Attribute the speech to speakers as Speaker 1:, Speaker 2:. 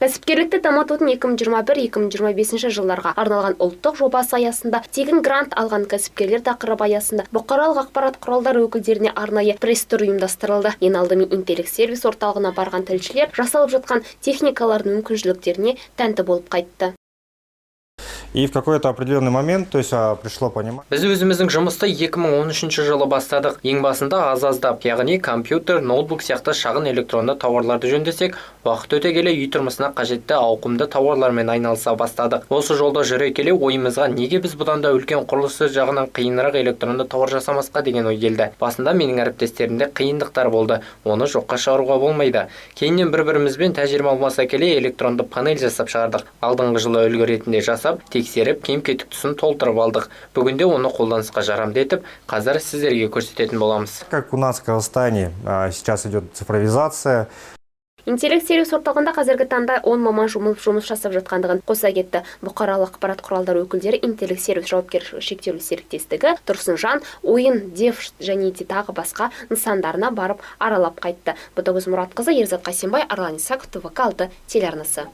Speaker 1: Кәсіпкерлікті дамытудың 2021-2025 жылдарға арналған ұлттық жобасы аясында тегін грант алған кәсіпкерлер тақырыбы аясында бұқаралық ақпарат құралдары өкілдеріне арнайы пресс-тур ұйымдастырылды. Ең алдымен «Интеллект сервис» орталығына барған тілшілер жасалып жатқан техникалардың мүмкіншіліктеріне тәнті болып қайтты.
Speaker 2: И в какой-то определенный момент, то есть пришло понимание.
Speaker 3: Біз өзіміздің жұмысты 2013 жылы бастадық. Ең басында аз-аздап, яғни компьютер, ноутбук сияқты шағын электронды тауарларды жөндесек, уақыт өте келе үй тұрмысына қажетті ауқымды тауарлармен айналыса бастадық. Осы жолда жүре келе ойымызға неге біз бұдан да үлкен, құрылысы жағынан қиынырақ электронды тауар жасамасқа деген ой келді. Басында менің әріптестерімде қиындықтар болды. Оны жоққа шығаруға болмайды. Кейіннен бір-бірімізбен тәжірибе алмаса келе электронды панель жасап шығардық. Алдыңғы жылы үлгі ретінде жасап, тексеріп, кем-кетік тұсын толтырып алдық. Бүгінде оны қолданысқа жарамды етіп, қазір сіздерге көрсететін боламыз.
Speaker 2: Как у нас в Казахстане сейчас идет цифровизация.
Speaker 1: «Интеллект сервис» орталығында қазіргі таңда 10 маман жұмыс жасап жатқандығын қоса кетті. Бұқаралық ақпарат құралдары өкілдері «Интеллект сервис» жауапкершілігі шектеулі серіктестігі, Тұрсынжан, Ойын Дев және де тағы басқа нысандарына барып, аралап қайтты. Ботагөз Мұратқызы, Ерзат Қасенбай, Арлан Исаков, ТВК 6 телеарнасы.